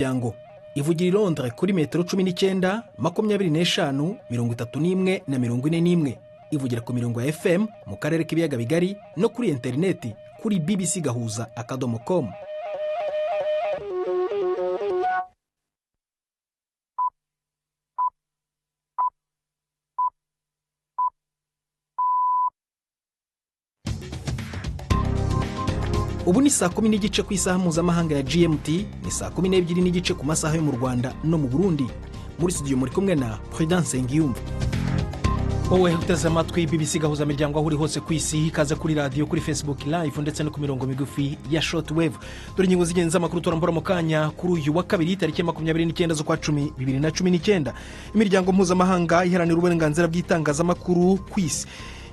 Yango ivugira i Londres kuri metero 19, 25, 31 na 41. Ivugira ku mirongo ya FM mu karere k'ibiyaga bigari no kuri interineti kuri bbcgahuza.com. Ubu ni saa 10:15 ku isaha mpuzamahanga ya GMT, ni saa 12:15 ku masaha yo mu Rwanda no mu Burundi. Muri studio muri kumwe na Prudence Ngiyumva. Wowe uteze amatwi BBC Gahuza Miryango aho uri hose ku isi, ikaze kuri radiyo, kuri Facebook Live ndetse no ku mirongo migufi ya shortwave. Dore ingingo z'ingenzi z'amakuru turambura mu kanya kuri uyu wa kabiri tariki 29 z'ukwa 10 2019. Imiryango mpuzamahanga iharanira uburenganzira bw'itangazamakuru ku isi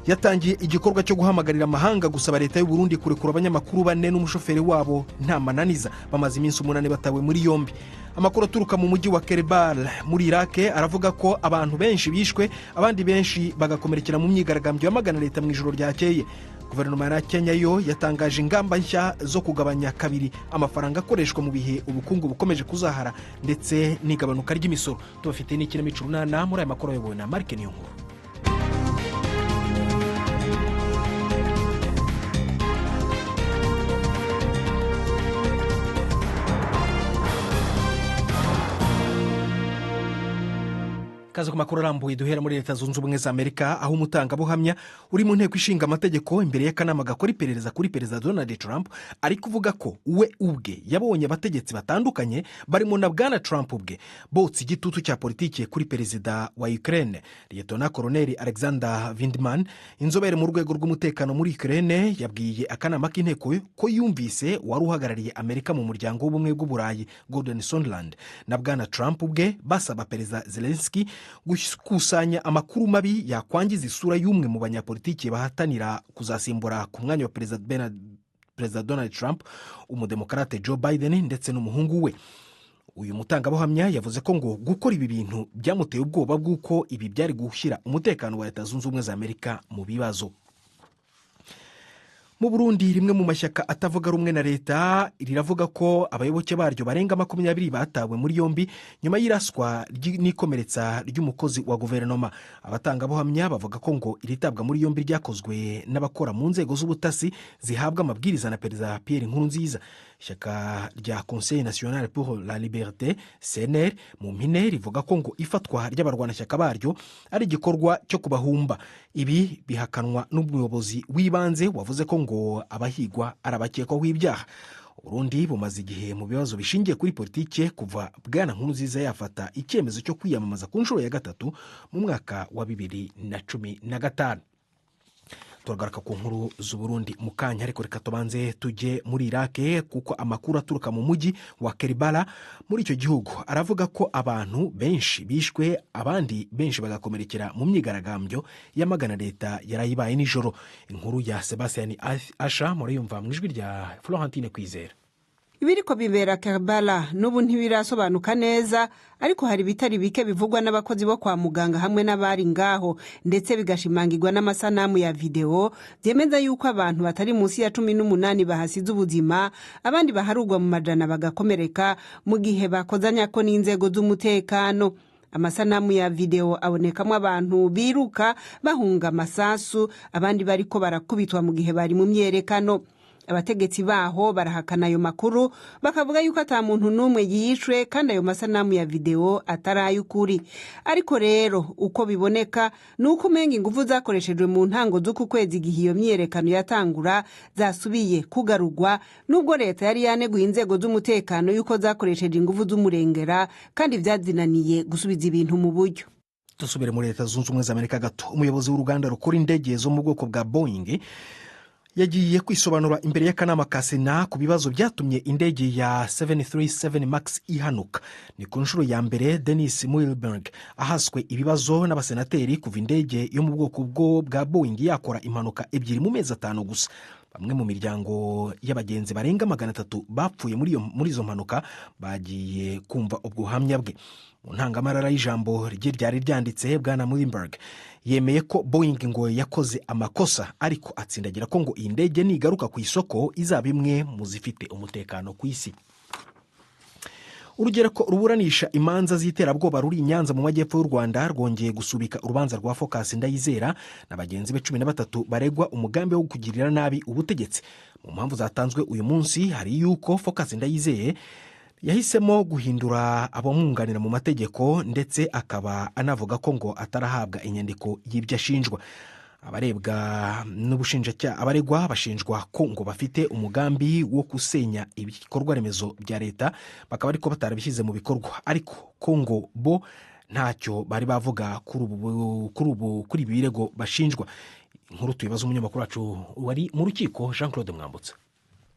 yatangiye igikorwa cyo guhamagarira amahanga gusaba leta y'u Burundi kurekura abanyamakuru bane n'umushoferi wabo nta mananiza, bamaze iminsi 8 batawe muri yombi. Amakuru aturuka mu mujyi wa Kerbal muri Iraq aravuga ko abantu benshi bishwe, abandi benshi bagakomerekera mu myigaragambyo yamagana leta mu ijoro ryakeye. Guverinoma ya Kenya yo yatangaje ingamba nshya zo kugabanya kabiri amafaranga akoreshwa mu bihe ubukungu bukomeje kuzahara ndetse n'igabanuka ry'imisoro. Tubafite n'ikinamico 8 muri aya makuru ayobowe na Mark Niyonkuru. Kaze ku makuru arambuye duhera muri Leta Zunze Ubumwe za Amerika, aho umutangabuhamya uri mu nteko ishinga amategeko imbere y'akanama gakora iperereza kuri Perezida Donald Trump ari kuvuga ko we ubwe yabonye abategetsi batandukanye barimo na Bwana Trump ubwe botsa igitutu cya politiki kuri Perezida wa Ukraine. Liyetona Koloneli Alexander Vindman, inzobere mu rwego rw'umutekano muri Ukraine, yabwiye akanama k'inteko ko yumvise wari uhagarariye Amerika mu muryango w'ubumwe bw'Uburayi Gordon Sondland na Bwana Trump ubwe basaba Perezida Zelensky gukusanya amakuru mabi yakwangiza isura y'umwe mu banyapolitiki bahatanira kuzasimbura ku mwanya wa Perezida Donald Trump, umudemokarate Joe Biden ndetse n'umuhungu we. Uyu mutangabuhamya yavuze ko ngo gukora ibi bintu byamuteye ubwoba bw'uko ibi byari gushyira umutekano wa Leta Zunze Ubumwe za Amerika mu bibazo. Mu Burundi, rimwe mu mashyaka atavuga rumwe na leta riravuga ko abayoboke baryo barenga 20 batawe muri yombi nyuma y'iraswa n'ikomeretsa ry'umukozi wa guverinoma. Abatangabuhamya bavuga ko ngo iritabwa muri yombi ryakozwe n'abakora mu nzego z'ubutasi zihabwa amabwiriza na Perezida Pierre Nkurunziza. Ishyaka rya Conseil National pour la Liberté CNL mu mpine rivuga ko ngo ifatwa ry'abarwanashyaka baryo ari igikorwa cyo kubahumba. Ibi bihakanwa n'umuyobozi w'ibanze wavuze ko ngo abahigwa arabakekwaho ibyaha. Urundi bumaze igihe mu bibazo bishingiye kuri politike kuva Bwana Nkurunziza yafata icyemezo cyo kwiyamamaza ku nshuro ya 3 mu mwaka wa 2015. Turagaruka ku nkuru z'Uburundi mu kanya, ariko reka tubanze tujye muri Iraq kuko amakuru aturuka mu mujyi wa Kerbala muri icyo gihugu aravuga ko abantu benshi bishwe, abandi benshi bagakomerekera mu myigaragambyo yamagana leta yarayibaye nijoro. Inkuru ya Sebastian Asha murayumva mu ijwi rya Florentine Kwizera. Ibiriko bibera Kerbala n'ubu ntibirasobanuka neza, ariko hari bitari bike bivugwa n'abakozi bo kwa muganga hamwe n'abari ngaho, ndetse bigashimangirwa n'amasanamu ya video byemeza yuko abantu batari munsi ya 18 bahasize ubuzima, abandi baharugwa mu majana bagakomereka mu gihe bakozanya ko n'inzego z'umutekano. Amasanamu ya video abonekamo abantu biruka bahunga amasasu, abandi bariko barakubitwa mu gihe bari mu myerekano. Abategetsi baho barahakana ayo makuru, bakavuga yuko ata muntu n'umwe yishwe kandi ayo masanamu ya video atarayukuri. Ariko rero uko biboneka nuko umenga ingufu zakoreshejwe mu ntango z'uku kwezi igihe iyo myiyerekano yatangura zasubiye kugarurwa, nubwo leta yari yaneguye inzego z'umutekano yuko zakoresheje ingufu z'umurengera kandi byazinaniye gusubiza ibintu mu buryo. Dusubire muri Leta Zunze Ubumwe za Amerika gato. Umuyobozi w'uruganda rukora indege zo mu bwoko bwa Boeing yagiye kwisobanura imbere y'akanama ka Sena ku bibazo byatumye indege ya 737 Max ihanuka. Ni ku nshuro ya mbere Dennis Muilenburg ahaswe ibibazo n'abasenateri kuva indege yo mu bwoko bwa Boeing yakora impanuka 2 mu mezi 5 gusa. Bamwe mu miryango y'abagenzi barenga 300 bapfuye muri izo mpanuka bagiye kumva ubwo buhamya bwe. Mu ntangamarara y'ijambo rye ryari ryanditse, Bwana Muilenburg yemeye ko Boeing ngo yakoze amakosa, ariko atsindagira ko ngo iyi ndege nigaruka ku isoko izaba imwe mu zifite umutekano ku isi. Urugereko ruburanisha imanza z'iterabwoba ruri i Nyanza mu majyepfo y'u Rwanda rwongeye gusubika urubanza rwa Focus Ndayizera na bagenzi be 13 baregwa umugambi wo kugirira nabi ubutegetsi. Mu mpamvu zatanzwe uyu munsi hari yuko Focus Ndayizeye yahisemo guhindura abamwunganira mu mategeko, ndetse akaba anavuga ko ngo atarahabwa inyandiko y'ibyo ashinjwa. Abarebwa n'ubushinjacyaha, abaregwa bashinjwa ko ngo bafite umugambi wo gusenya ibikorwa remezo bya leta, bakaba ariko batarabishyize mu bikorwa, ariko ko ngo bo ntacyo bari bavuga kuri ibi birego bashinjwa. Inkuru tuyibaza umunyamakuru wacu wari mu rukiko, Jean Claude Mwambutsa.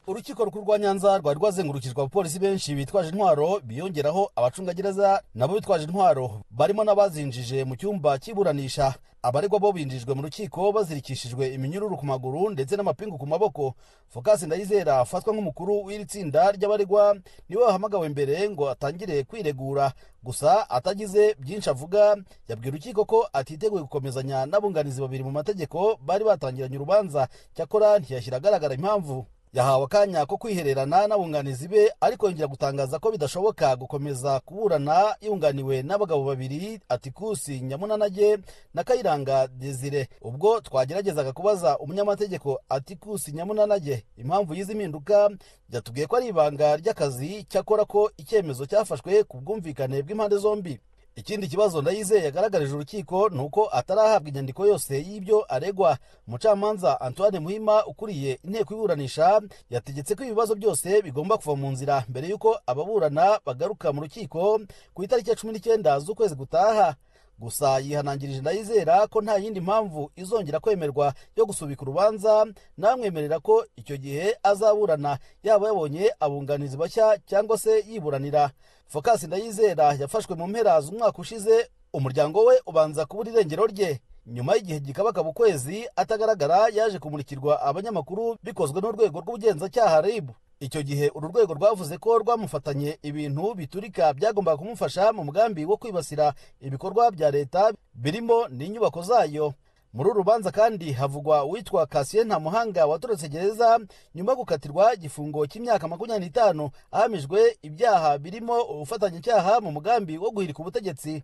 Urukiko rukuru rwa Nyanza rwari rwazengurukijwe abapolisi benshi bitwaje intwaro, biyongeraho abacungagereza nabo bitwaje intwaro, barimo n'abazinjije mu cyumba cy'iburanisha. Abaregwa bo binjijwe mu rukiko bazirikishijwe iminyururu ku maguru ndetse n'amapingu ku maboko. Focus Ndayizera afatwa nk'umukuru w'iri tsinda ry'abaregwa niwe wahamagawe mbere ngo atangire kwiregura, gusa atagize byinshi avuga. Yabwiye urukiko ko atiteguye gukomezanya n'abunganizi babiri mu mategeko bari batangiranye urubanza, cyakora ntiyashyira agaragara impamvu. Yahawe akanya ko kwihererana n'abunganizi be, ariko yongera gutangaza ko bidashoboka gukomeza kuburana yunganiwe n'abagabo babiri, Atikusi Nyamunanage na Kayiranga Desire. Ubwo twageragezaga kubaza umunyamategeko Atikusi Nyamunanage impamvu y'izi mpinduka, yatubwiye ko ari ibanga ry'akazi, cyakora ko icyemezo cyafashwe ku bwumvikane bw'impande zombi. Ikindi kibazo Ndayizeye yagaragarije urukiko ni uko atarahabwa inyandiko yose y'ibyo aregwa. Umucamanza Antoine Muhima ukuriye inteko iburanisha yategetse ko ibibazo byose bigomba kuva mu nzira mbere y'uko ababurana bagaruka mu rukiko ku itariki ya 19 z'ukwezi gutaha. Gusa yihanangirije Ndayizera ko nta yindi mpamvu izongera kwemerwa yo gusubika urubanza, namwemerera ko icyo gihe azaburana yaba yabonye abunganizi bashya cyangwa se yiburanira. Focus Ndayizera yafashwe mu mpera z'umwaka ushize, umuryango we ubanza kubura irengero rye. Nyuma y'igihe gikabakaba ukwezi atagaragara, yaje kumurikirwa abanyamakuru bikozwe n'urwego rw'ubugenzacyaha RIB. Icyo gihe uru rwego rwavuze ko rwamufatanye ibintu biturika byagombaga kumufasha mu mugambi wo kwibasira ibikorwa bya leta birimo n'inyubako zayo. Muri uru rubanza kandi havugwa uwitwa Cassien Ntamuhanga watorotse gereza nyuma yo gukatirwa igifungo cy'imyaka 25 ahamijwe ibyaha birimo ubufatanyacyaha mu mugambi wo guhirika ubutegetsi.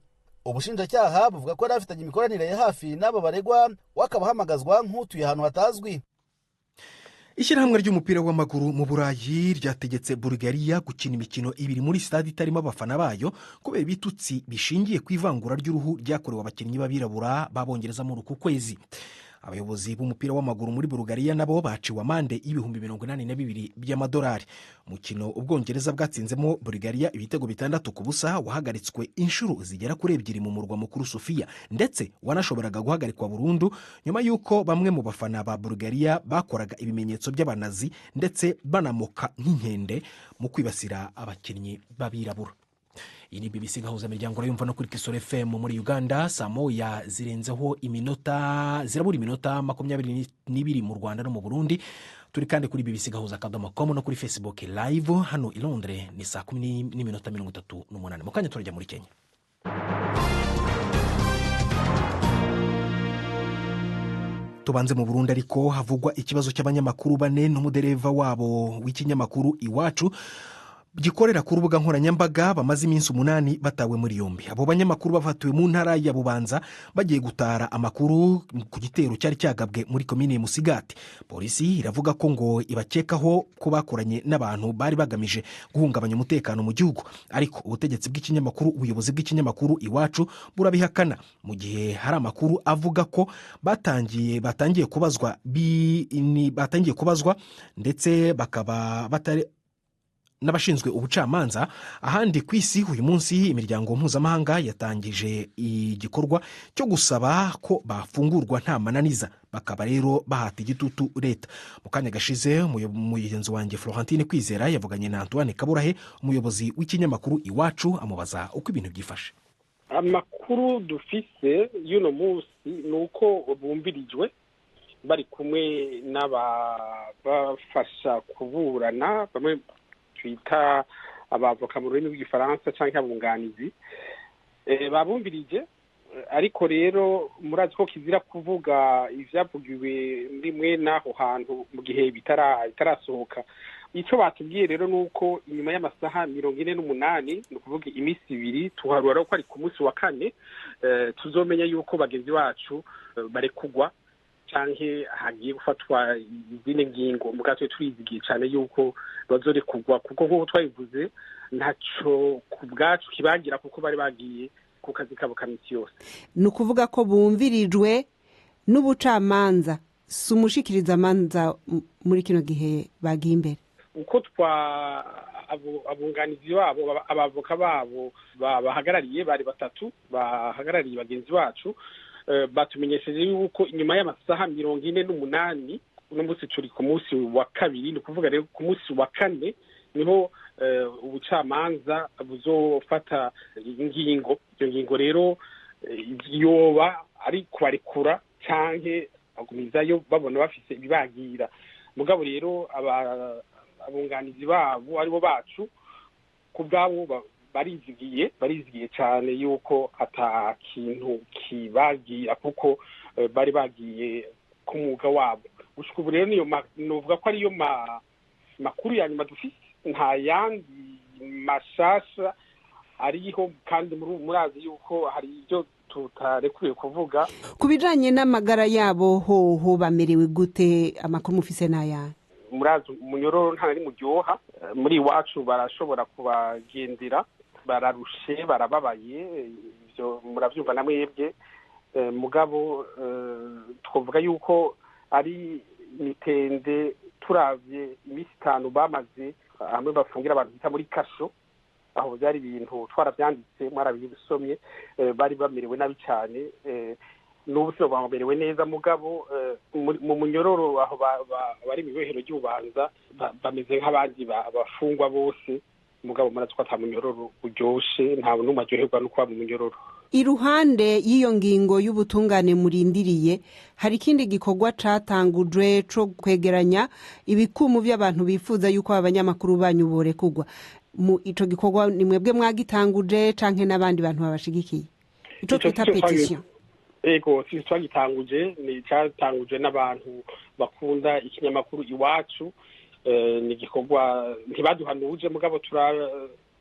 Ubushinjacyaha buvuga ko yari afitanye imikoranire ya hafi n'aba baregwa, wakabahamagazwa nk'utuye ahantu hatazwi. Ishyirahamwe ry'umupira w'amaguru mu Burayi ryategetse Bulgaria gukina imikino 2 muri stade itarimo abafana bayo kubera ibitutsi bishingiye ku ivangura ry'uruhu ryakorewe abakinnyi b'abirabura b'Abongereza muri uku kwezi. Abayobozi b'umupira w'amaguru muri Bulgaria nabo baciwe amande y'82,000 by'amadolari. Umukino Ubwongereza bwatsinzemo Bulgaria ibitego 6-0 wahagaritswe inshuro zigera kuri 2 mu murwa mukuru Sofia, ndetse wanashoboraga guhagarikwa burundu nyuma y'uko bamwe mu bafana ba Bulgaria bakoraga ibimenyetso by'abanazi ndetse banamoka nk'inkende mu kwibasira abakinnyi b'abirabura. Iyi ni BBC Gahuza Miryango, urayumva no kuri Kisoro FM muri Uganda. Saa moya zirenzeho iminota, zirabura iminota 22 mu Rwanda no mu Burundi. Turi kandi kuri BBC Gahuza.com no kuri Facebook Live. Hano i Londres ni saa 10:38. Mu kanya turajya muri Kenya. Tubanze mu Burundi, ariko havugwa ikibazo cy'abanyamakuru 4 n'umudereva wabo w'ikinyamakuru Iwacu gikorera ku rubuga nkoranyambaga bamaze iminsi 8 batawe muri yombi. Abo banyamakuru bafatiwe mu ntara ya Bubanza bagiye gutara amakuru ku gitero cyari cyagabwe muri komine Musigati. Polisi iravuga ko ngo ibakekaho ko bakoranye n'abantu bari bagamije guhungabanya umutekano mu gihugu, ariko ubutegetsi bw'ikinyamakuru, ubuyobozi bw'ikinyamakuru Iwacu burabihakana, mu gihe hari amakuru avuga ko batangiye kubazwa ndetse bakaba batari n'abashinzwe ubucamanza. Ahandi ku isi uyu munsi imiryango mpuzamahanga yatangije igikorwa cyo gusaba ko bafungurwa nta mananiza, bakaba rero bahata igitutu leta. Mu kanya gashize mugenzi wanjye Florentine Kwizera yavuganye na Antoine Kaburahe, umuyobozi w'ikinyamakuru Iwacu, amubaza uko ibintu byifashe. Amakuru dufise y'uno munsi ni uko bumvirijwe bari kumwe n'ababafasha kuburana, bamwe twita abavoka mu rurimi rw'igifaransa cyangwa abunganizi, babumvirije. Ariko rero murazi ko kizira kuvuga ivyavugiwe muri mwe n'aho hantu mu gihe bitarasohoka. Icyo batubwiye rero ni uko inyuma y'amasaha 48, ni ukuvuga iminsi 2, tuharura ko ari ku munsi wa kane, tuzomenya yuko bagenzi bacu barekugwa canke hagiye gufatwa izindi ngingo. Mugabo turizigiye cyane yuko bazorekugwa, kuko nk'uko twabivuze ntaco ku bwacu kibagira, kuko bari bagiye ku kazi kabo ka minsi yose. Ni ukuvuga ko bumvirijwe n'ubucamanza, si umushikirizamanza muri kino gihe bagiye imbere? Uko twa abunganizi babo, abavoka babo bahagarariye, bari batatu bahagarariye bagenzi bacu, batumenyesheje yuko inyuma y'amasaha 48, uno munsi turi ku munsi wa kabiri, ni ukuvuga rero ku munsi wa kane niho ubucamanza buzofata ingingo. Iyo ngingo rero yoba ari kubarekura canke bagumizayo babona bafise ibibagira. Mugabo rero abunganizi babo aribo bacu ku bwabo barizigiye cyane yuko ata kintu kibagira, kuko bari bagiye ku mwuga wabo. Gushika ubu rero niyo novuga ko ariyo makuru ya nyuma dufise, nta yandi mashasha ariho, kandi murazi yuko hari ibyo tutarekuriye kuvuga. Ku bijanye n'amagara yabo hoho bamerewe gute? Amakuru mufise n'ayandi? Murazi umunyororo nta nari muryoha. Muri iwacu barashobora kubagendera, bararushe, barababaye, ibyo murabyumva na mwebwe. Mugabo twavuga yuko ari mitende, turavye iminsi 5 bamaze hamwe bafungira abantu bita muri kasho, aho byari ibintu twarabyanditse, mwarabisomye, bari bamerewe nabi cyane. N'ubu si bamerewe neza, mugabo mu munyororo aho bari mu ibohero ry'ububanza bameze nk'abandi bafungwa bose. Mugabo murazi ko ata munyororo uryoshe, nta n'umwe aryoherwa no kuba mu munyororo. Iruhande y'iyo ngingo y'ubutungane murindiriye, hari ikindi gikorwa catangujwe co kwegeranya ibikumu by'abantu bifuza yuko abanyamakuru banyu borekugwa. Mu ico gikorwa ni mwebwe mwagitanguje canke n'abandi bantu babashigikiye? Ico twita petition. Ego, si twagitanguje, ni catanguje n'abantu bakunda ikinyamakuru Iwacu. Ni igikorwa ntibaduhanuje, mugabo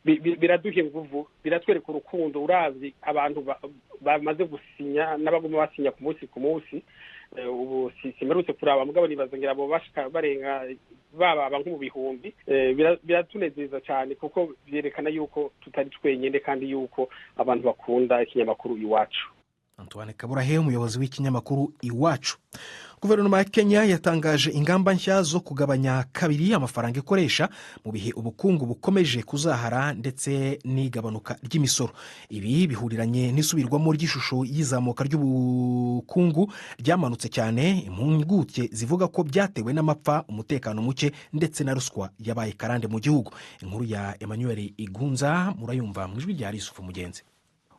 biraduha inguvu, biratwereka urukundo. Urazi abantu bamaze gusinya n'abaguma basinya ku munsi ku munsi. Ubu simerutse kuraba, mugabo nibaza ngira abo bashika barenga bababa nko mu bihumbi. Biratunezeza cyane, kuko byerekana yuko tutari twenyine kandi yuko abantu bakunda ikinyamakuru Iwacu. Antoine Kaburahe, umuyobozi w'ikinyamakuru Iwacu. Guverinoma ya Kenya yatangaje ingamba nshya zo kugabanya kabiri amafaranga ikoresha mu bihe ubukungu bukomeje kuzahara ndetse n'igabanuka ry'imisoro. Ibi bihuriranye n'isubirwamo ry'ishusho y'izamuka ry'ubukungu ryamanutse cyane, impuguke zivuga ko byatewe n'amapfa, umutekano muke ndetse na ruswa yabaye karande mu gihugu. Inkuru ya Emmanuel Igunza murayumva mu ijwi rya Yusufu Mugenzi.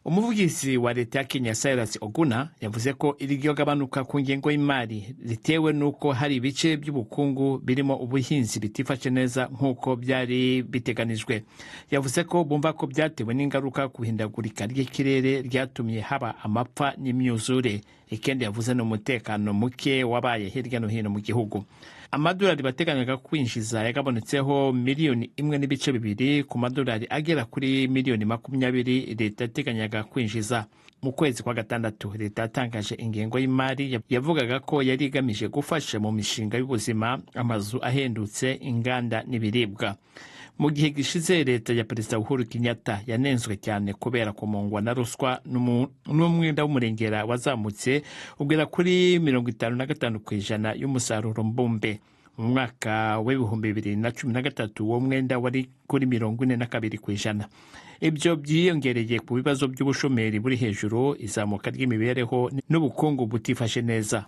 Umuvugizi wa leta ya Kenya, Cyrus Oguna, yavuze ko iryo gabanuka ku ngengo y'imari ritewe n'uko hari ibice by'ubukungu birimo ubuhinzi bitifashe neza nk'uko byari biteganijwe. Yavuze ko bumva ko byatewe n'ingaruka ku ihindagurika ry'ikirere ryatumye haba amapfa n'imyuzure. Ikindi yavuze n'umutekano muke wabaye hirya no hino mu gihugu. Amadolari bateganyaga kwinjiza yagabonetseho 1.2 miliyoni ku madolari agera kuri miliyoni 20 leta yateganyaga kwinjiza. Mu kwezi kwa gatandatu leta yatangaje ingengo y'imari yavugaga ko yari igamije gufasha mu mishinga y'ubuzima, amazu ahendutse, inganda n'ibiribwa. Mu gihe gishize leta ya Perezida Uhuru Kenyatta yanenzwe cyane kubera kumungwa na ruswa n'umwenda w'umurengera wazamutse ugera kuri 55% y'umusaruro mbumbe. Mu mwaka w'2013 uwo mwenda wari kuri 42%. Ibyo byiyongereye ku bibazo by'ubushomeri buri hejuru, izamuka ry'imibereho n'ubukungu butifashe neza.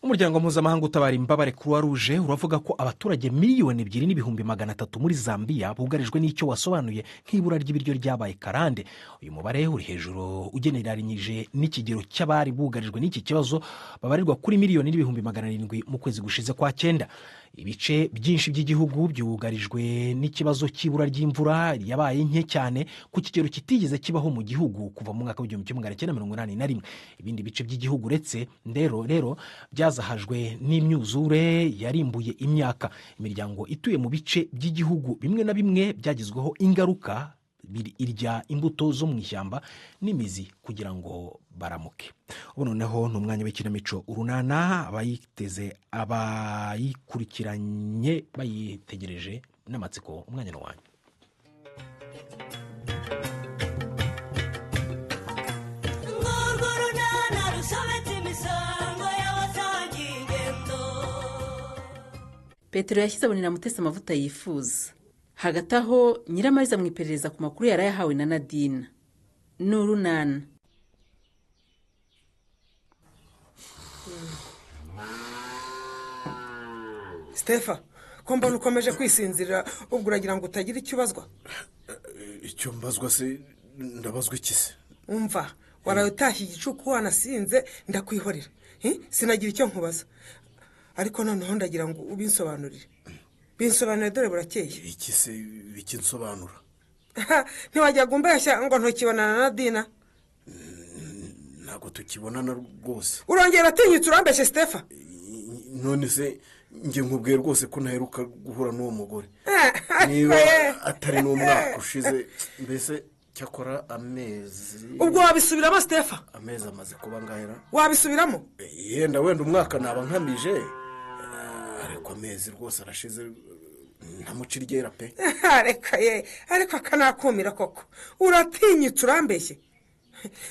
Umuryango mpuzamahanga utabara imbabare Croix Rouge uravuga ko abaturage 2,300,000 muri Zambia bugarijwe n'icyo wasobanuye nk'ibura ry'ibiryo ryabaye karande. Uyu mubare uri hejuru ugeneranyije n'ikigero cy'abari bugarijwe n'iki kibazo babarirwa kuri 1,700,000 mu kwezi gushize kwa cyenda. Ibice byinshi by'igihugu byugarijwe n'ikibazo cy'ibura ry'imvura yabaye nke cyane ku kigero kitigeze kibaho mu gihugu kuva mu mwaka w'1981. Ibindi bice by'igihugu uretse ndero rero byazahajwe n'imyuzure yarimbuye imyaka. Imiryango ituye mu bice by'igihugu bimwe na bimwe byagizweho ingaruka irya imbuto zo mu ishyamba n'imizi kugira ngo baramuke. Ubu noneho ni umwanya w'ikinamico Urunana, abayiteze abayikurikiranye bayitegereje n'amatsiko, umwanya ni wanyu. Petero yashyize abonera Mutesi amavuta yifuza. Hagati aho Nyiramariza mu iperereza ku makuru yarayahawe na Nadine. Ni Urunana. Stefa, ko mbona ukomeje kwisinzira ubwo uragira ngo utagira icyo ubazwa? Icyo mbazwa se ndabazwa iki se? Umva, waraye utashye igicuku wanasinze ndakwihorera. Sinagira icyo nkubaza. Ariko noneho ndagira ngo ubinsobanurire. Binsobanurire dore burakeye. Iki se biki nsobanura? Ntiwajya gumbeshya ngo ntukibonana na Nadina. Ntabwo tukibonana rwose. Urongera atinyutse urambeshye Stefa? None se njye nkubwiye rwose ko ntaheruka guhura n'uwo mugore. Niba atari n'umwaka ushize mbese cyakora amezi. Ubwo wabisubiramo Stefa? Amezi amaze kuba ngahera. Wabisubiramo? Yenda wenda umwaka naba nkamije, ariko amezi rwose arashize ntamuca iryera pe. Reka ye, ariko akanakumira koko. Uratinyutse urambeshye.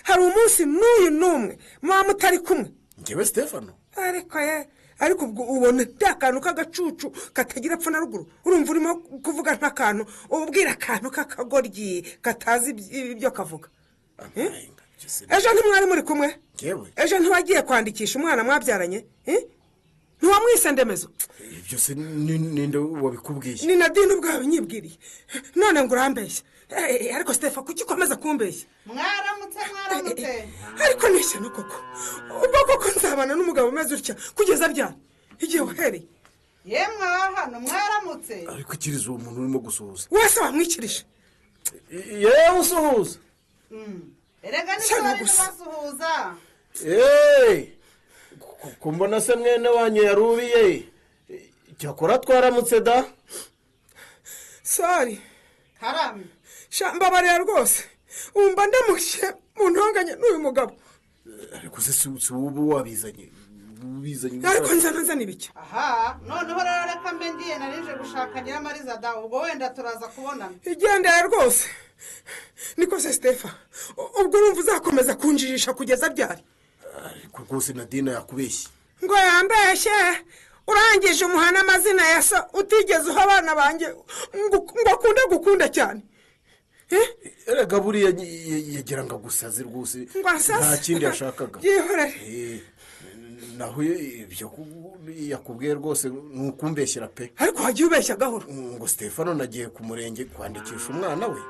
Hari umunsi n'uyu n'umwe muba mutari kumwe. Njyewe Stefano? Ariko ye, ariko ubwo ubona akantu k'agacucu katagira epfo na ruguru. Urumva urimo kuvuga nk'akantu, ubwira akantu k'akagoryi katazi ibyo kavuga. Ejo ntimwari muri kumwe? Ejo ntiwagiye kwandikisha umwana mwabyaranye? Ntiwamwise Ndemezo? Ibyo se ninde wabikubwiye? Ni Nadine ubwawe nyibwiriye. None ngo urambeshye. Ariko Stefa, kuki ukomeza kumbeshya? Mwaramutse mwaramutse. Ariko nishyano koko. Ubwo koko nzabana n'umugabo umeze utya kugeza ryari? Igihe wahereye. Yemwe hano mwaramutse. Ariko ikiriza uwo muntu urimo gusuhuza. Wese wamwikirije. Yewe usuhuza. Erega ni bari basuhuza. Kumbona se mwene wanyu yarubiye. Cyakora twaramutse da. Sorry. Karame. Mbabarira rwose. Umva ndamushye mu ntonganye n'uyu mugabo. Ariko se si ubu wabizanye. Ariko nzana ibiki? Aha, noneho rero reka mbe ngiye narije gushaka Nyiramariza da, ubwo wenda turaza kubonana. Igendera rwose. Niko se Stefa, ubwo urumva uzakomeza kunjijisha kugeza ryari? Ariko rwose Nadine yakubeshye. Ngo yambeshye. Urangije umuhana amazina ya so utigeze uha abana banjye ngo akunde gukunda cyane. Erega buriya yagira ngo agusaze rwose. Nta kindi yashakaga. Naho ibyo yakubwiye rwose ni ukumbeshyira pe. Ariko wagiye ubeshya gahoro. Ngo Stefano nagiye ku murenge kwandikisha umwana we.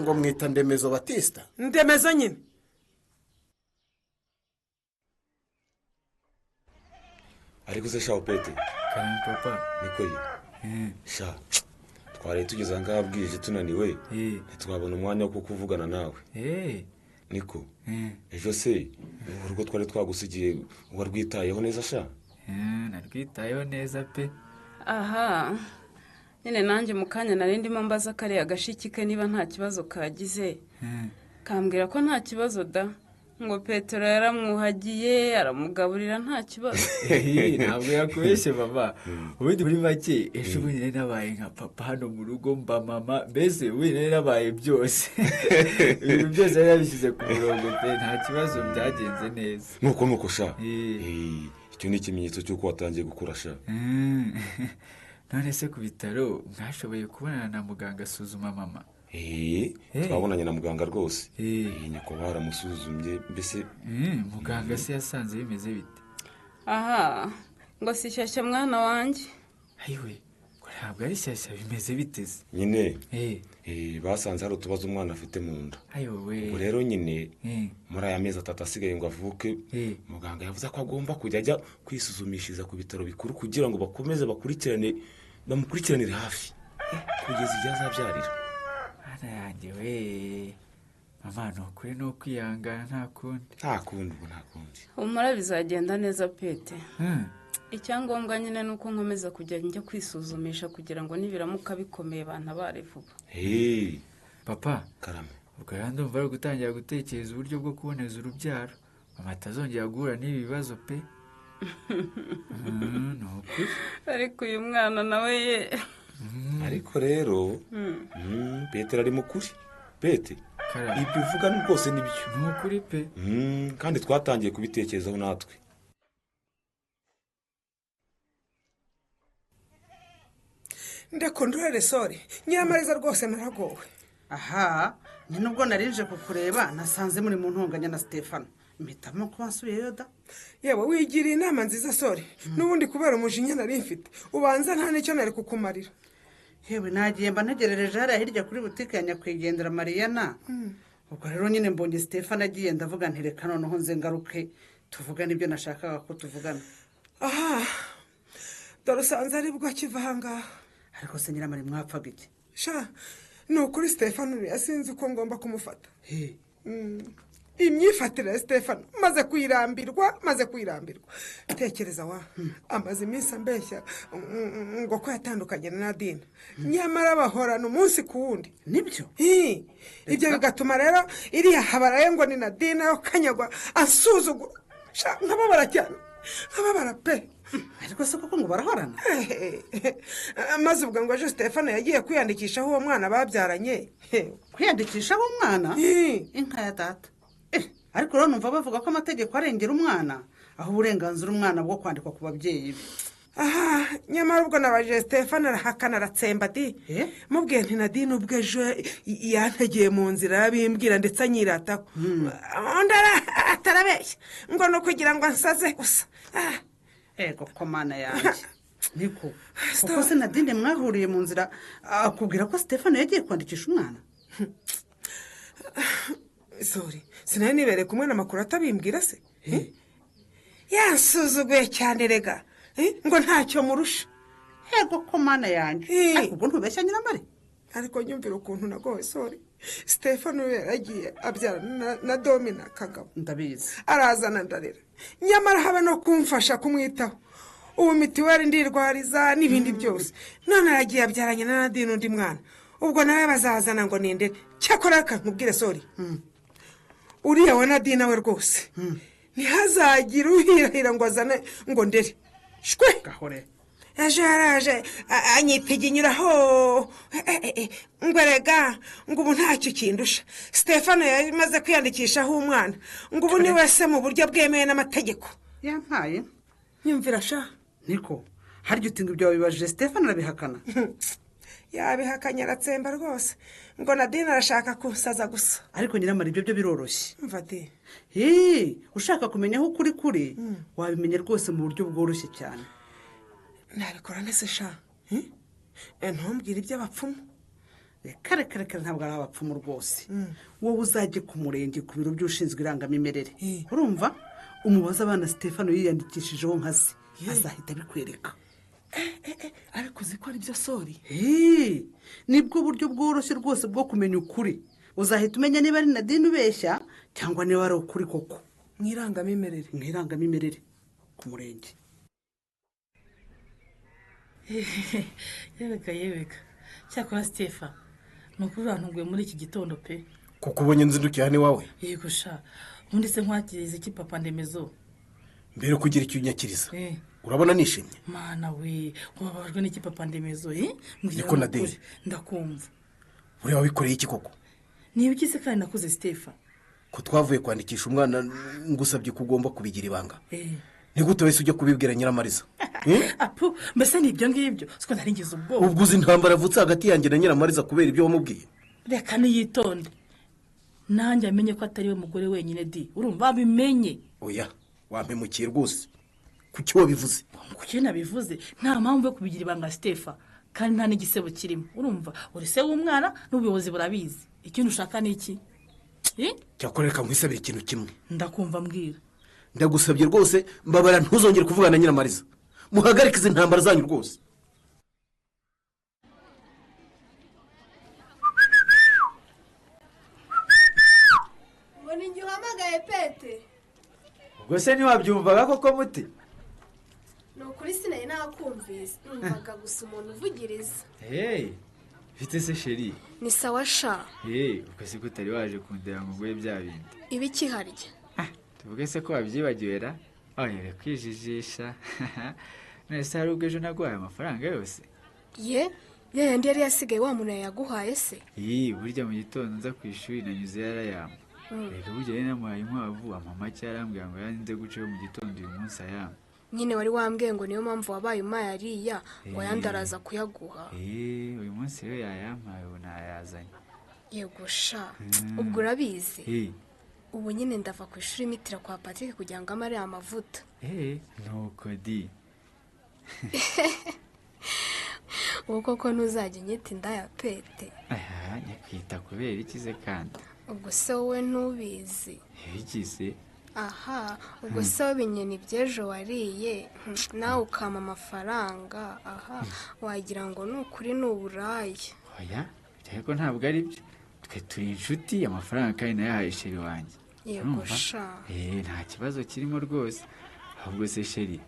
Ngo mwita Ndemezo Batista. Ndemezo nyine. Ariko se sha Pete. Kandi papa. Niko ye. Sha. Twari tugeze ngaha bwije tunaniwe. Ntitwabona umwanya wo kuvugana nawe. Niko. Ejo se urugo twari twagusigiye warwitayeho neza sha? Narwitayeho neza pe. Aha. Nyine nanjye mu kanya nari ndimo mbaza kariya gashiki ke niba nta kibazo kagize. Kambwira ko nta kibazo da. Ngo Petero yaramwuhagiye aramugaburira nta kibazo. Ntabwo yakubeshye mama. Ubundi muri make ejo bundi nari nabaye nka papa hano mu rugo mba mama, mbese ubundi nari nabaye byose. Ibintu byose yari yabishyize ku murongo pe, nta kibazo byagenze neza. Nuko sha. Icyo ni ikimenyetso cy'uko watangiye gukura sha. None se ku bitaro mwashoboye kubonana na muganga asuzuma mama? Twabonanye na muganga rwose. Nyakubahwa aramusuzumye mbese. Muganga se yasanze bimeze bite? Aha, ngo si shyashya mwana wanjye. Ayiwe, ko Ntabwo ari shyashya, bimeze biteze nyine. Basanze hari utubazo umwana afite mu nda. Ubwo rero nyine muri aya mezi 3 asigaye ngo avuke, muganga yavuze ko agomba kujya ajya kwisuzumishiriza ku bitaro bikuru kugira ngo bakomeze bakurikirane, bamukurikiranire hafi kugeza igihe azabyarira. Ana yanjye we mama, ni ukuri ni ukwihangana, nta kundi. Nta kundi, ubwo nta kundi. Humura bizagenda neza Pete. Icyangombwa nyine ni uko nkomeza kujya njya kwisuzumisha kugira ngo nibiramuka bikomeye bantabare vuba. Papa karame, ubwo rero ndumva ari gutangira gutekereza uburyo bwo kuboneza urubyaro, mama atazongera guhura n'ibi bibazo pe. Ni ukuri. Ariko uyu mwana nawe ye. Ariko rero Petero ari mukuri. Pete, ibyo uvuga ni rwose nibyo. Ni ukuri pe. Kandi twatangiye kubitekerezaho natwe. Ndakondorere sore, Nyiramariza rwose naragowe. Aha, ni nubwo narije kukureba nasanze muri mu ntonganya na Stefano. Mpitamo kuba nsubiyeyo da. Yewe wigiriye inama nziza sore, n'ubundi kubera umujinya nari mfite, ubanza nta n'icyo nari kukumarira. Yewe nagiye mba ntegerereje hariya hirya kuri butike ya nyakwigendera Mariyana. Ubwo rero nyine mbonye Stefano agiye ndavuga nti reka noneho nze ngaruke tuvugane ibyo nashakaga ko tuvugana. Aha, dore usanze ari bwo akiva aha ngaha. Ariko se Nyiramari mwapfaga iki? Sha, ni ukuri Stefano yasinze uko ngomba kumufata. Imyifatire ya Stefano maze kuyirambirwa. Tekereza wa amaze iminsi ambeshya ngo ko yatandukanye na Nadine, nyamara bahorana umunsi ku wundi. Nibyo? Ibyo bigatuma rero iriya habaraye ngo ni Nadine yo kanyagwa ansuzugura. Sha, nkababara cyane, nkababara pe. Ariko se koko ngo barahorana? Maze ubwo ngo ejo Stefano yagiye kwiyandikishaho uwo mwana babyaranye. Kwiyandikishaho umwana? Inka ya data. Ariko rero numva bavuga ko amategeko arengera umwana, aho uburenganzira umwana bwo kwandikwa ku babyeyi be. Aha, nyamara ubwo nabajije Stefano arahakana aratsemba di. Mubwiye nti Nadine ubwo ejo yantegeye mu nzira yabimbwira ndetse anyirataho. Undi atarabeshya ngo ni ukugira ngo ansaze gusa. Ego ko mana yanjye. Niko kuko se Nadine mwahuriye mu nzira akubwira ko Stefano yagiye kwandikisha umwana? Sorry, sinari nibereye kumwe n'amakuru atabimbwira se. Yansuzuguye cyane rega, ngo ntacyo murusha. Ego ko mana yanjye. Ariko ubwo ntubeshya Nyiramari? Ariko nyumvira ukuntu nagowe sori. Stefano yaragiye abyara na Domina Kagabo. Ndabizi. Arazana ndarera. Nyamara habe no kumfasha kumwitaho. Ubu mitiweli ndirwariza n'ibindi byose. None aragiye abyaranye na Nadine undi mwana. Ubwo nawe bazazana ngo nindere. Cyakora nkubwire sori. Uriya wa Nadine we rwose. Ntihazagira uhirahira ngo azane ngo ndere. Shwe. Gahore. Ejo yaraje anyitegenyuraho ngo erega ngo ubu ntacyo kindusha. Stefano yamaze kwiyandikishaho umwana ngo ubu ni wese mu buryo bwemewe n'amategeko. Yampaye. Nyumvira sha. Niko harya utinga ibyo wabibajije Stefano arabihakana? Yabihakanye aratsemba rwose ngo Nadine arashaka kusaza gusa. Ariko Nyiramari ibyo byo biroroshye. Umva de. Ushaka kumenya aho ukuri kuri wabimenya rwose mu buryo bworoshye cyane. Nabikora nese sha. Ntumbwire iby'abapfumu. Reka ntabwo ari abapfumu rwose. Wowe uzajye ku murenge ku biro by'ushinzwe irangamimerere. Urumva umubaza abana Stefano yiyandikishijeho nka se, azahita abikwereka. Ariko uzi ko ari byo sori? Nibwo buryo bworoshye rwose bwo kumenya ukuri. Uzahita umenya niba ari Nadine ubeshya cyangwa niba ari ukuri koko. Mu irangamimerere. Mu irangamimerere ku murenge. Yebeka cyakora Stefano ni ukuri urantunguye muri iki gitondo pe. Kuko ubonye nzindukiye hano iwawe? Yego sha, ubundi se nkwakiriza iki papa ndemezo? Mbere kugira icyo unyakiriza urabona nishimye? Mana we, wababajwe n'iki papa ndemezo? Niko Nadine, ndakumva. Uriya wabikoreye iki koko? Niba iki se kandi nakoze Stefano? Ko twavuye kwandikisha umwana ngusabye ko ugomba kubigira ibanga. Ni gute wese ujya kubibwira Nyiramariza? Apu, mbese ni ibyo ngibyo siko naringize ubwoba. Ubwo uzi intambara avutse hagati yanjye na Nyiramariza kubera ibyo wamubwiye? Reka niyitonde, nanjye amenye ko atari we mugore wenyine di. Urumva abimenye. Oya, wampemukiye rwose. Kuki wabivuze? Kuki nabivuze? Nta mpamvu yo kubigira ibanga Stefano. Kandi nta n'igisebo kirimo. Urumva uri se w'umwana n'ubuyobozi burabizi. Ikintu ushaka ni iki? Cyakora reka nkwisabire ikintu kimwe. Ndakumva mbwira. Ndagusabye rwose mbabara ntuzongere kuvugana na Nyiramariza. Muhagarike izi ntambara zanyu rwose. Ngo ni njye uhamagaye Pete. Ubwo se ntiwabyumvaga koko muti? Ni ukuri sinari nakumvise, numvaga gusa umuntu uvugiriza. Hey, bite se sheri? Ni sawa sha. Hey, ubwo se ko utari waje kundeba ngo nguhe bya bindi? Ibiki harya? Tuvuge se ko wabyibagiwe ra? Oya, kwijijisha. None se hari ubwo ejo naguhaye amafaranga yose? Ye, ya yandi yari yasigaye wa muntu yaguhaye se? Iyi, burya mu gitondo nza ku ishuri nanyuze yarayampa. Reka burya yari namuhaye inkwavu, amama cyarambwira ngo yanze gucayo mu gitondo uyu munsi ayampa. Nyine wari wambwiye ngo niyo mpamvu wabaye umaye ariya ngo ayandi araza kuyaguha. Uyu munsi rero yayampaye ubu nayazanye. Yego sha, ubwo urabizi. Ubu nyine ndava ku ishuri imitira kwa Patrick kugira ngo amare amavuta. Nuko di. Ubu koko ntuzajya unyita inda ya Pete. Aha, nyakwita kubera iki se kandi? Ubwo se wowe ntubizi. Ibiki se? Aha, ubwo se wowe inyoni by'ejo wariye nawe ukama amafaranga, aha, wagira ngo ni ukuri ni uburaya. Oya, ariko ntabwo ari byo. Twe turi inshuti, amafaranga kandi nayahaye sheri wanjye. Yego sha. Nta kibazo kirimo rwose. Ahubwo se sheri,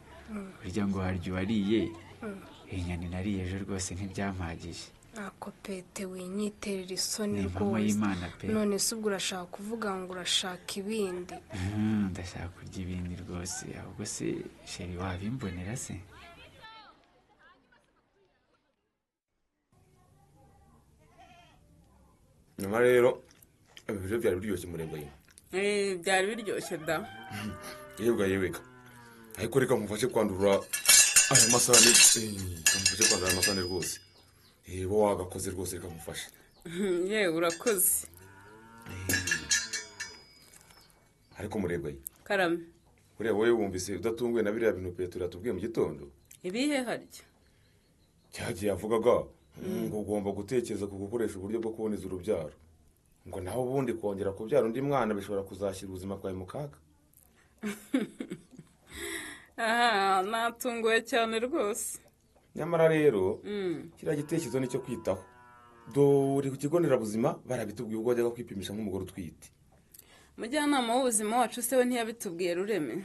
burya ngo harya wariye, inyoni nariye ejo rwose ntibyampagije. Ako Pete winyiterera isoni rwose. None se ubwo urashaka kuvuga ngo urashaka ibindi? Ndashaka kurya ibindi rwose. Ahubwo se sheri wabimbonera se? Nyuma rero ibiryo byari biryoshye murembo ye. Byari biryoshye da. Yebwa yebeka. Ariko reka mufashe kwandura aya masahani, mufashe kwandura aya masahani rwose. Bo wagakoze rwose reka mufashe. Yewe urakoze. Ariko murebwa ye. Karame. Uriya wowe wumvise udatunguwe na biriya bintu Petero yatubwiye mu gitondo? Ibihe harya? Cyagiye avugaga ngo ugomba gutekereza ku gukoresha uburyo bwo kuboneza urubyaro. Ngo naho ubundi kongera kubyara undi mwana bishobora kuzashyira ubuzima bwawe mu kaga. Aha, natunguwe cyane rwose. Nyamara rero kiriya gitekerezo nicyo kwitaho. Dore ku kigo nderabuzima barabitubwiye ubwo wajyaga kwipimisha nk'umugore utwite. Mujyanama w'ubuzima wacu se we ntiyabitubwiye Rureme?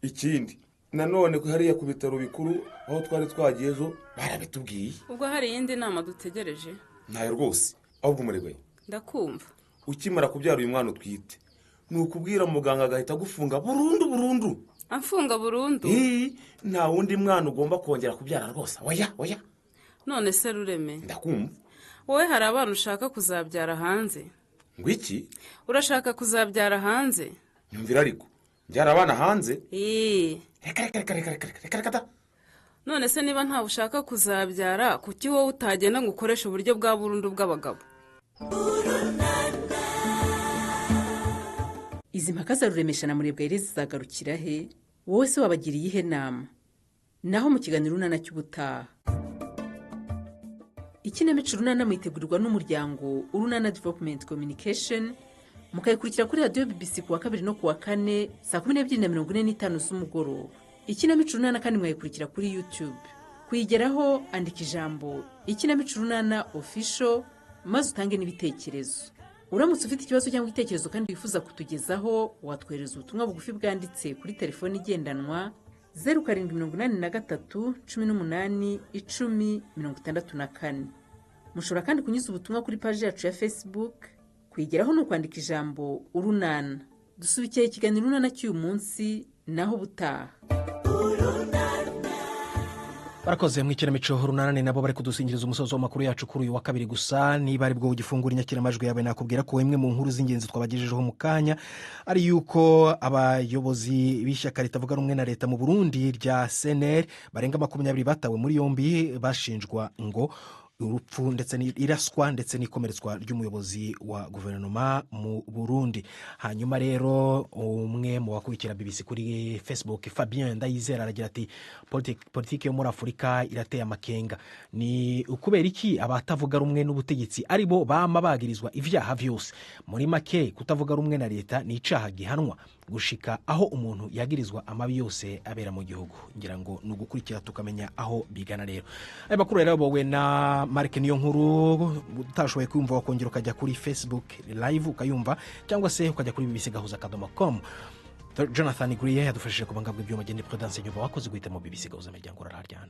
Ikindi nanone hariya ku bitaro bikuru aho twari twagiye ejo barabitubwiye. Ubwo hari iyindi nama dutegereje? Ntayo rwose. Ahubwo murebwe. Ndakumva. Ukimara kubyara uyu mwana utwite, ni ukubwira muganga agahita agufunga burundu burundu. Amfunga burundu? Nta wundi mwana ugomba kongera kubyara rwose. Oya, oya. None se Rureme? Ndakumva. Wowe hari abana ushaka kuzabyara hanze? Ngo iki? Urashaka kuzabyara hanze? Nyumvira ariko. Byara abana hanze? Reka reka reka reka reka reka ta. None se niba ntawe ushaka kuzabyara, kuki wowe utagenda ngo ukoreshe uburyo bwa burundu bw'abagabo? Izi mpaka za Ruremesha na Murebwayire zizagarukira he? Wowe se wabagiriye ihe nama? Naho mu kiganiro Urunana cy'ubutaha. Ikinamico Urunana mwitegurirwa n'umuryango Urunana Development Communication, mukayikurikira kuri radiyo BBC kuwa kabiri no kuwa kane saa 12:45 z'umugoroba. Ikinamico Urunana kandi mwayikurikira kuri YouTube. Kuyigeraho andika ijambo Ikinamico Urunana Official maze utange n'ibitekerezo. Uramutse ufite ikibazo cyangwa igitekerezo kandi wifuza kutugezaho, watwohereza ubutumwa bugufi bwanditse kuri telefoni igendanwa 0783 18 10 64. Mushobora kandi kunyuza ubutumwa kuri paji yacu ya Facebook. Kuyigeraho ni ukwandika ijambo Urunana. Dusubikiye ikiganiro Urunana cy'uyu munsi, naho ubutaha. Barakoze mu ikinamico Urunana nabo bari kudusingiriza umusozo w'amakuru yacu kuri uyu wa kabiri. Gusa niba ari bwo ugifungura inyakiramajwi yawe, nakubwira ko imwe mu nkuru z'ingenzi twabagejejeho mu kanya ari yuko abayobozi b'ishyaka ritavuga rumwe na leta mu Burundi rya CNL barenga 20 batawe muri yombi bashinjwa ngo Urupfu ndetse n'iraswa ndetse n'ikomeretswa ry'umuyobozi wa guverinoma mu Burundi. Hanyuma rero umwe mu bakurikira BBC kuri Facebook, Fabien Ndayizera, aragira ati: "Politiki yo muri Afurika irateye amakenga. Ni ukubera iki abatavuga rumwe n'ubutegetsi ari bo bama bagirizwa ibyaha byose? Muri make, kutavuga rumwe na leta ni icaha gihanwa gushika aho umuntu yagirizwa amabi yose abera mu gihugu." Ngira ngo ni ugukurikira tukamenya aho bigana. Rero ayo makuru rero wowe na Marike niyo nkuru utashoboye kuyumva, wakongera ukajya kuri Facebook Live ukayumva, cyangwa se ukajya kuri bbcgahuza.com. Jonathan Grier yadufashije ku banga bw'ibyuma. Gende Prudence Nyuma wakoze guhitamo BBC Gahuza Miryango. Uraryana.